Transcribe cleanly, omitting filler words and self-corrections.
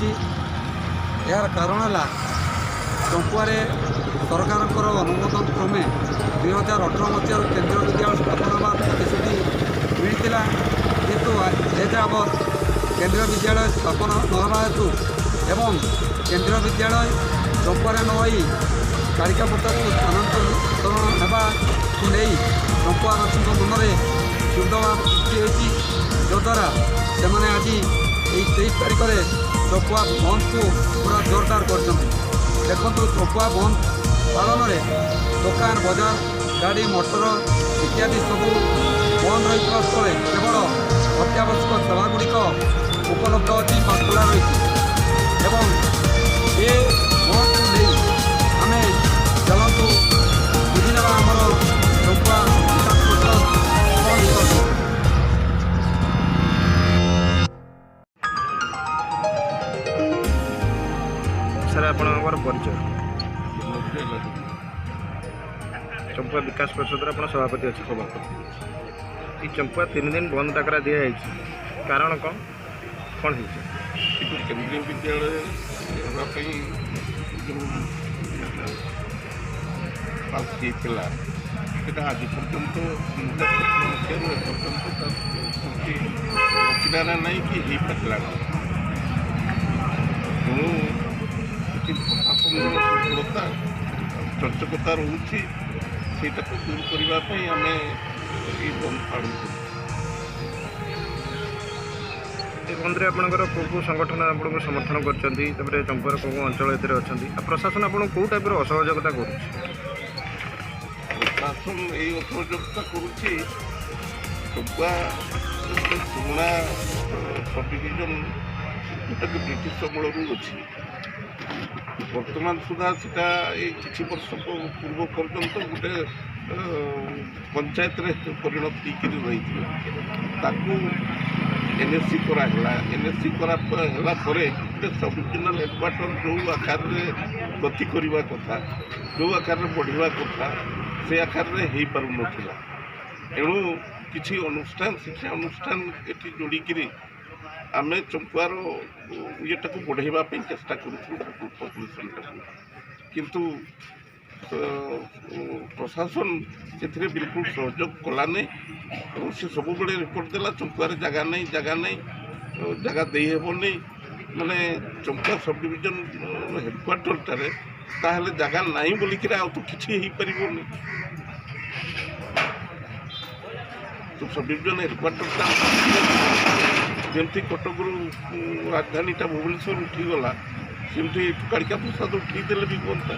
ହୋଇଛି। ଏହାର କାରଣ ହେଲା, ଚମ୍ପୁଆରେ ସରକାରଙ୍କର ଅନୁମୋଦନ କ୍ରମେ 2018 ମସିହାରୁ କେନ୍ଦ୍ରୀୟ ବିଦ୍ୟାଳୟ ସ୍ଥାପନ ହେବାର ପ୍ରତିଶ୍ରୁତି ମିଳିଥିଲା। କିନ୍ତୁ ଏଯାବତ୍ କେନ୍ଦ୍ରୀୟ ବିଦ୍ୟାଳୟ ସ୍ଥାପନ ନ ହେବା ହେତୁ ଏବଂ କେନ୍ଦ୍ରୀୟ ବିଦ୍ୟାଳୟ ଚମ୍ପୁଆରେ ନ ହୋଇ କାଳିକାପ୍ରସାଦକୁ ସ୍ଥାନାନ୍ତରଣ ହେବାକୁ ନେଇ ଚମ୍ପୁଆବାସୀଙ୍କ ମନରେ କ୍ଷୁବ୍ଧ ଭାବ ସୃଷ୍ଟି ହୋଇଛି, ଯଦ୍ୱାରା ସେମାନେ ଆଜି ଏହି 23 ତାରିଖରେ ଚମ୍ପୁଆ ବନ୍ଦକୁ ପୁରା ଜୋରଦାର କରିଛନ୍ତି। ଦେଖନ୍ତୁ, ଚମ୍ପୁଆ ବନ୍ଦ ପାଳନରେ ଦୋକାନ ବଜାର, ଗାଡ଼ି ମଟର ଇତ୍ୟାଦି ସବୁ ବନ୍ଦ ରହିଥିବା ସ୍ଥଳେ କେବଳ ଅତ୍ୟାବଶ୍ୟକ ସେବାଗୁଡ଼ିକ ଉପଲବ୍ଧ ଅଛି ବା ଖୋଲା ରହିଛି। ଏବଂ ଏ ବନ୍ଦକୁ ନେଇ ଆମେ ଚାଲନ୍ତୁ ବୁଝିନେବା ଆମର ଚମ୍ପୁଆ ବିକାଶ ପରିଷଦ କ'ଣ କରୁଛି। ସାର୍, ଆପଣଙ୍କର ପରିଚୟ? ଚମ୍ପୁଆ ବିକାଶ ପରିଷଦର ଆପଣ ସଭାପତି ଅଛନ୍ତି? ସଭାପତି। ଏଇ ଚମ୍ପୁଆ 3 ଦିନ ବନ୍ଦ ଡାକରା ଦିଆଯାଇଛି, କାରଣ କ'ଣ କ'ଣ ହେଇଛି? କିନ୍ତୁ କେନ୍ଦ୍ରୀୟ ବିଦ୍ୟାଳୟ ହେବା ପାଇଁ ଯେଉଁ ପାସ୍ ହେଇଥିଲା, ସେଟା ଆଜି ପର୍ଯ୍ୟନ୍ତ, 2017 ମସିହାରୁ ଏପର୍ଯ୍ୟନ୍ତ ତାର କୌଣସି କିନାରା ନାହିଁ କି ହେଇପାରିଲା ନାହିଁ। ତେଣୁ ଏଠି ପ୍ରଶାସନର ଦୁର୍ବଳତା, ଚଞ୍ଚକତା ରହୁଛି। ସେଇଟାକୁ ଦୂର କରିବା ପାଇଁ ଆମେ ଏଇ ବନ୍ଦ ପାଳନ କରୁଛୁ। ଏ ବନ୍ଦରେ ଆପଣଙ୍କର କେଉଁ କେଉଁ ସଂଗଠନ ଆପଣଙ୍କୁ ସମର୍ଥନ କରିଛନ୍ତି? ତାପରେ ଚମ୍ପୁଆର କେଉଁ କେଉଁ ଅଞ୍ଚଳ ଏଥିରେ ଅଛନ୍ତି? ଆଉ ପ୍ରଶାସନ ଆପଣଙ୍କୁ କେଉଁ ଟାଇପ୍ର ଅସହଯୋଗତା କରୁଛି? ପ୍ରଶାସନ ଏଇ ଅସହଯୋଗତା କରୁଛି, ଚମ୍ପୁଆ ଗୋଟେ ପୁରୁଣା ସବ୍ ଡିଭିଜନ, ଯେଉଁଟାକି ବ୍ରିଟିଶ ଅମଳରୁ ଅଛି। ବର୍ତ୍ତମାନ ସୁଦ୍ଧା ସେଟା ଏଇ କିଛି ବର୍ଷ ପୂର୍ବ ପର୍ଯ୍ୟନ୍ତ ଗୋଟେ ପଞ୍ଚାୟତରେ ପରିଣତ ହେଇକିରି ରହିଥିଲା। ତାକୁ ଏନ୍ଏସି କରାହେଲା। ଏନ୍ଏସି କରା ହେଲା ପରେ ଗୋଟେ ସବ୍ ଡିଭିଜନାଲ ହେଡ଼କ୍ୱାର୍ଟର ଯେଉଁ ଆକାରରେ ଗତି କରିବା କଥା, ଯେଉଁ ଆକାରରେ ବଢ଼ିବା କଥା, ସେ ଆକାରରେ ହେଇପାରୁନଥିଲା। ଏଣୁ କିଛି ଅନୁଷ୍ଠାନ, ଶିକ୍ଷା ଅନୁଷ୍ଠାନ ଏଠି ଯୋଡ଼ିକିରି ଆମେ ଚମ୍ପୁଆର ଇଏଟାକୁ ବଢ଼େଇବା ପାଇଁ ଚେଷ୍ଟା କରୁଥିଲୁ, ପପୁଲେସନଟାକୁ। କିନ୍ତୁ ପ୍ରଶାସନ ସେଥିରେ ବିଲକୁଲ ସହଯୋଗ କଲାନି ଏବଂ ସେ ସବୁବେଳେ ରିପୋର୍ଟ ଦେଲା, ଚମ୍ପୁଆରେ ଜାଗା ନାହିଁ, ଜାଗା ନାହିଁ, ଜାଗା ଦେଇହେବନି। ମାନେ ଚମ୍ପୁଆ ସବ୍ ଡିଭିଜନ ହେଡ଼କ୍ୱାର୍ଟରଟାରେ ତାହେଲେ ଜାଗା ନାହିଁ ବୋଲିକିରି ଆଉ ତ କିଛି ହେଇପାରିବନି। ତ ସବ୍ ଡିଭିଜନ ହେଡ଼କ୍ୱାର୍ଟରଟା ଯେମିତି କଟକରୁ ରାଜଧାନୀଟା ଭୁବନେଶ୍ୱର ଉଠିଗଲା, ସେମିତି ଏଠୁ କାଳିକା ପ୍ରସାଦ ଉଠେଇଦେଲେ ବି ହୁଅନ୍ତା।